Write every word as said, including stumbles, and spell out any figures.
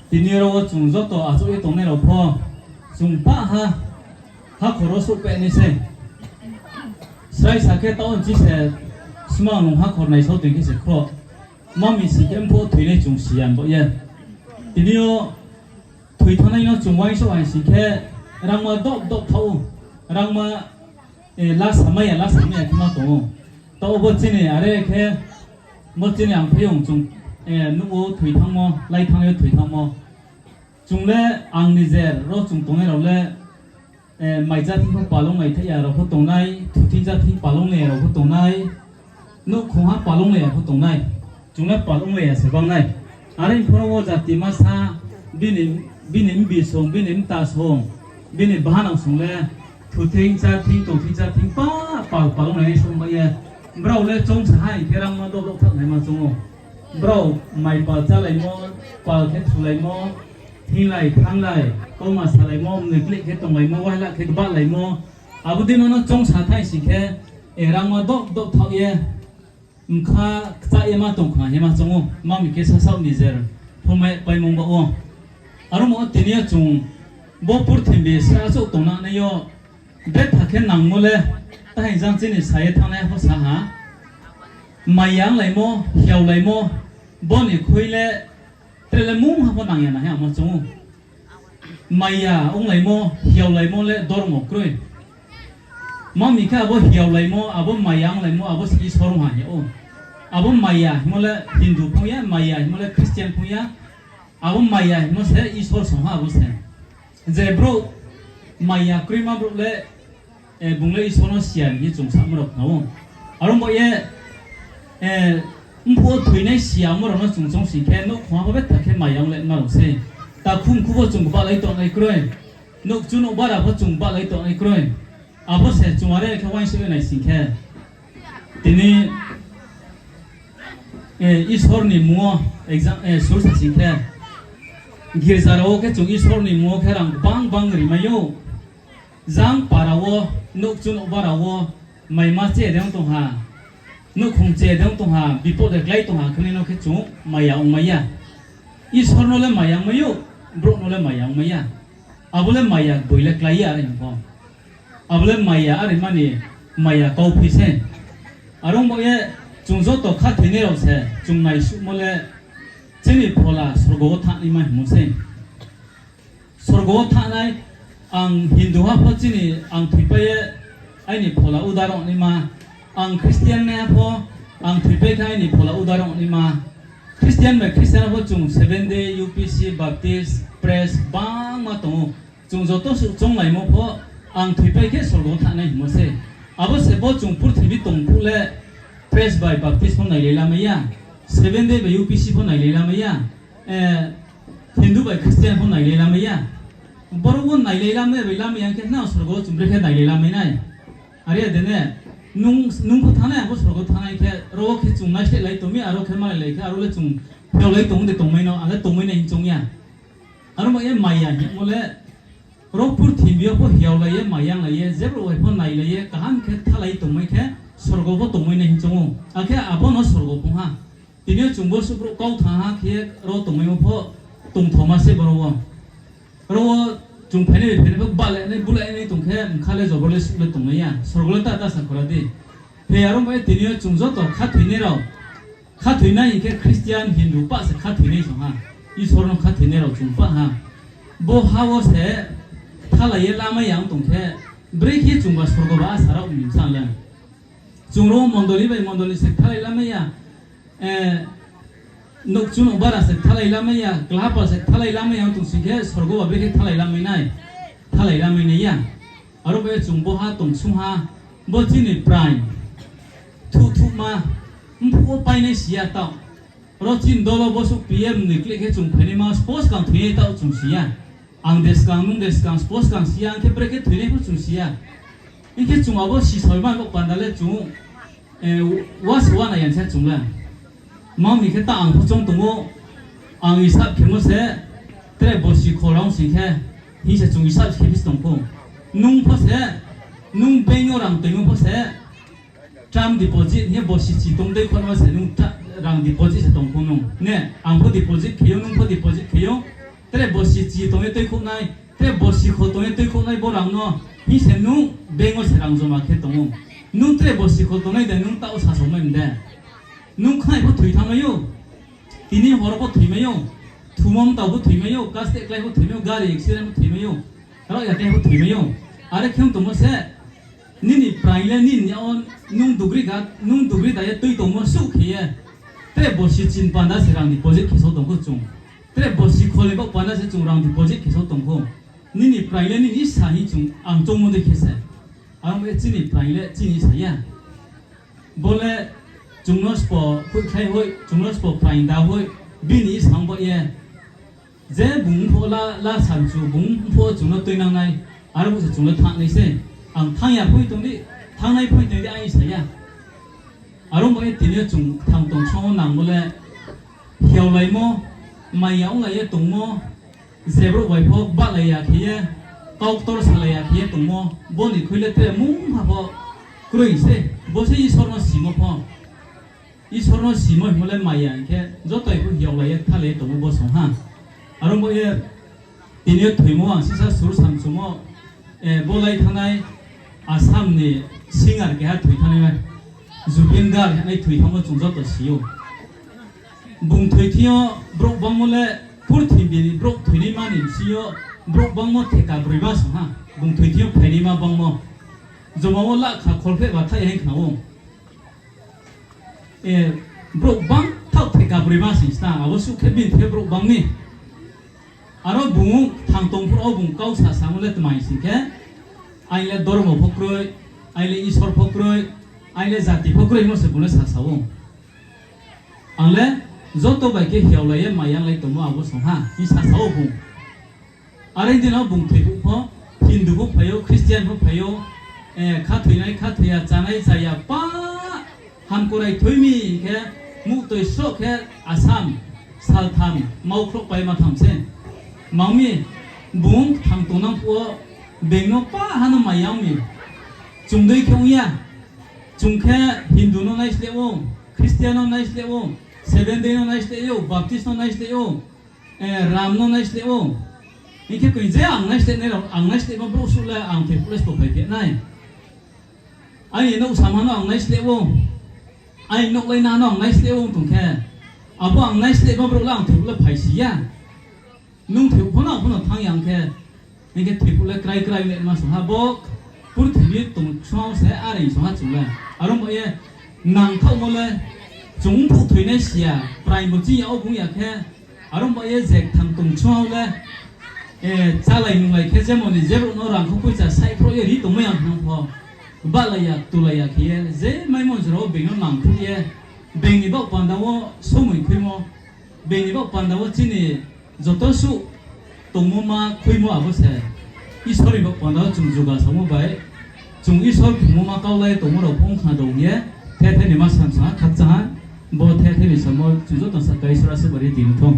Tini oro wo chung joto achouh ye tongnai rao pho, chung pah ha, hakhor wo souhpeh nai sei. Srai sa khe taoh nchi se sma nung hakhor naisao toing khe se khroh. Ma mi sing khe mphuh thoinai chung si ya bo ye. Tini yo thoi thanngnai no chung uaingsouh hai sing khe rangma doh doh thaoh ou. Rangma, eh, la samai ya, la samai ya khe ma tong ou. Taoh bo chini are khe, bo chini ang phaiyong chung, eh, nuh wo thoi thanngmo, lai thanng yo thoi thanngmo. Chung le ang nijer ro chung tongnai rao le, eh, mai ja thing pho palong lai thaih ya rao pho tongnai, thu thing ja thing palong lai ya rao pho tongnai, nouhkhongha palong lai ya pho tongnai. Chung le palong lai ya se banng nai. Are pho ro wo jati masa, bini, bini mbi song, bini mta song, bini bahanao song le thu thing, chá thing, tong thing, chá thing, pa, pal, palong lai nai song bai ye. Brao le choungsa ha hing khe rangma doh doh thaoh naima choung ou. Brao mai pal chálaimo, pal khe thulaimo, hinglai, thannglai, kauma salaimo, mnoi kleh khe tonglaimo, waila khe kbalaimo. Abo deima no choungsa thai sing khe, e rangma doh doh thaoh ye, mkha kchah ye ma tong khna hima choung ou, ma mi khe sasaoh nijer phomai paimung baoh wo. Aro mo tini yo chung bo purthimbi sra achouh tongnanai yo, betha khe nangmo le, tahai jang chini sa ye thanngnai pho sa ha. Maya onglaimo, hiaolaimo, bo ni khui le, tre le mungha pho nang ya na hing ang ma choung ou. Maya onglaimo, hiaolaimo le dormo kroi. Ma mi khe abo hiaolaimo, abo maya onglaimo, abo se Isor ong ha hing ou. Abo maya hingmo le Hindu phung ya, maya hingmo le Christian phung ya. Abo maya hingmo se Isor song ha abo se. Je brouh maya kroima brouh le, eh, bung le Isor no si ya hing ye chung samo rao khna ou. Aro bo ye, eh, mphuh wo thoinai si yamo rao no chung choung sing khe, nouhkhongha pho betha khe maya ong le ma rao sei. Takhu mkhu pho chung bahlai tongnai kroi. Nouhkchu nouhbara pho chung bahlai tongnai kroi. Abo se chung are khe uaingsouh ye nai sing khe, tini, eh, Isor ni mmung wo exam, eh, sur sa sing khe, girja rao wo khe chung Isor ni mmung wo khe rang gbang gbang rimai ou. Jang para wo, nouhkchu nouhbara wo, maima che de ong tong ha, nouhkhong che de ong tong ha, bipod de klái tong ha khe nai no khe chung maya ongmai ya. Isor no le maya ongmai ou, brouh no le maya ongmai ya. Abo le maya boi le klái ya are hing pho. Abo le maya are mani maya kauphi sei. Are ong baoh ye chung joto khathoinai rao se chung naisuhmo le chini phola sorgo wo thanngnaima hingmo sei. Sorgo wo thanngnai, ang Hindu ha pho chini ang thoipai ye aini phola uda rao naima, ang Christian nai ha pho ang thoipai khe aini phola uda rao naima, Christian bai Christian ha pho chung Seventh Day, U P C, Baptist, Pres bangma tong ou. Chung joto suh chounglaimo pho ang thoipai khe sorgo wo thanngnai hingmo sei. Abo se bo chung purthimbi tong phuh le Pres bai Baptist pho nailai lamai ya, Seventh Day bai U P C pho nailai lamai ya, eh, Hindu bai Christian pho nailai lamai ya. Boro wo nailai lamai bai lamai ya khe nang sorgo wo chung brekhe nailai lamai nai? Are ya de ne, nung, nung pho thanngnai, ang pho sorgo thanngnai khe, ro wo khe chung naisleh lai tong mi, aro khe malai lai khe, aro le chung hiaolai tong de tongmai no, ang le tongmai nai hing choung ya. Aro ma ye maya hingmo le, ro purthimbi yo pho hiaolai ye, maya onglai ye, jebrouh bai pho nailai ye, kaham khe kthalai tongmai khe, sorgo pho tongmai nai hing choung ou. Akhe abo no sorgo phung ha. Tini yo chung bo suh brouh kau thanng ha khe ro tongmaimo pho tongthaoma se boro wo. Ro wo chung phainai bai phainai pho bale nai bulai nai tong khe mkha le jobor le suh le tongnai ya. Sorgo le ta ta sa khora di. He aro bai tini yo chung joto khathoinai rao. Khathoinai hing khe Christian, Hindu pah se khathoinai song ha. Isor no khathoinai rao chung pah ha. Bo ha wo se kthalai ye lamai ya ong tong khe, brekhe chungba sorgo ba asa rao ni bsa le. Chung ro mondoli bai mondoli se kthalai lamai ya, eh, nouhkchu nouhbara se kthalai lamai ya, klahapal se kthalai lamai ya ong tong sing khe sorgo ba brekhe kthalai lamai nai, kthalai lamai nai ya. Aro bai chung bo ha tong sung ha, bo chini prai, thuh thuhma, mphuh wo painai si ya taoh. Ro chini dolo bo suh P M ni kleh khe chung phainaima spo skang thoinai taoh chung si ya. Ang de skang, nung de skang, spo skang si ya, ang khe brekhe thoinai pho chung si ya. Hing khe chung abo si soima bo panda le chung, eh, wa se wa nai ya se chung le. Ma mi khe ta ang pho choung tong ou, ang isap khemo se, tre bosi khorang sing khe, hing se chung isap khe phi tong pho. Nung pho se, nung bank yo rang toimo pho se, term deposit hing ye bosi chi tong dei khorang se nung ta-, rang deposit se tong pho nung. Ne, ang pho deposit khe ou, nung pho deposit khe ou. Tre borsi chi tong ye tuikhouh nai, tre borsi kho tong ye tuikhouh nai bo rang no, hing se nung bank wo se rang joma khe tong ou. Nung tre borsi kho tongnai de, nung taoh wo sasaomai de. Nung khnai pho thoi thanngmai ou. Tini hor pho thoimai ou. Thumo mtao pho thoimai ou, kasteh klái pho thoimai ou, gari accident pho thoimai ou. Raohya khe pho thoimai ou. Are khe ong tongmo se, nini praing le nini yag wo nung dugri da ye tui tongmo suh khe ye. Tre borsi chin panda se rang deposit khe so tong khou chung. Tre borsi kho ni baoh panda se chung rang deposit khe so tong khou. Nini praing le nini sa hing chung ang choungmo dei khe se. Aro bo ye chini praing le chini sa ya. Bo le chung no sbo hoihkhlai hoih, chung no sbo praing da hoih, bini isang baoh ye. Je bung mphuh la, la samchu, bung mphuh chung no tuinang nai, aro bo se chung le thanngnai se. Ang thanng ya pho tong di, thanngnai pho tong di, ang sa ya. Aro bo ye tini yo chung thang tong song wo nangmo le, hiaolaimo, maya onglai ye tongmo, je brouh bai pho bahlai ya khe ye, kau ktor salai ya khe ye tongmo, bo ni khui le tre mungha pho kroi se, bo se Isor no simo pho. Isor no simo hingmo le maya hing khe, joto pho hiaolai ye kthalai ye tongmo bo song ha. Aro bo ye, tini yo thoimo ang sisa sur samchumo, bo lai thanngnai Assam ni singer keha thoi thanngnai, Zubeen Garg hinai thoi thanngmo chung joto si ou. Bung thoi thing yo brouh bangmo le, purthimbi ni brouh thoinaima ni bsing yo brouh bangmo theka broima song ha. Bung thoi thing yo phainaima bangmo, joma wo lakh kha kholpheh ba thaih hing khna ou. Brouh bang thaoh theka broima sing sna, abo suh khe bini the brouh bang mi. Aro bung thang tong phuh wo bung kau sasamo le tma hing sing khe, aini le dormo pho kroi, aini le Isor pho kroi, aini le jati pho kroi hingmo se bung le sasa ou. Ang le joto bai khe hiaolai ye maya onglai tongmo abo song ha, hing sasa ou bung. Are dei no bung thoi phuh pho, Hindu pho phai ou, Christian pho phai ou, khathoinai khathoi ya, chánai chá ya, pa hamkurai thoi mi hing khe, muhtoi sroh khe Assam, saltham, maukhrouh paima tham se. Mang mi, bung thang tongnang phuh wo, being no pa ha no maya ong mi. Chung dei khe ong ya. Chung khe Hindu no naisleh ou, Christian no naisleh ou, Seventh Day no naisleh ou, Baptist no naisleh ou, Ram no naisleh ou. Hing khe koi je ang naislehnai rao, ang naislehma brouh suh le ang thoi phuh le sbo phaiphi nai. Aini nouhsama no ang naisleh ou, aini nouhlaina no ang naisleh ou tong khe, abo ang naislehma brouh le ang thoi phuh le phaisi ya. Nung thoi phuh no, ang phuh no thanng ya ong khe, hing khe thoi phuh le krai krai le ma song ha bo, purthimbi tong song se are song ha chung le. Aro bo ye nangthaohmo le, chung phuh thoinai si ya, praing bo chini yag wo bung ya khe, aro bo ye je kthang tong chung le, chálai nunglai khe jemon ni je brouh no rangkho poicha saihphroh ye ri tongmai ya ong pho, bahlai ya, tulai ya khe ye, je maimo jora wo being no nangphuh ye, being ni baoh panda wo somoi khuimo, being ni baoh panda wo chini joto suh tongmo ma khuimo abo se. Isor ni baoh panda wo chung juga samo bai, chung Isor khemo ma kaulai tongmo rao phung khna dong ye, the the ni ma samsa khakchang ha, bo the the ni samo chung joto sahka Isor asuh bari di thou.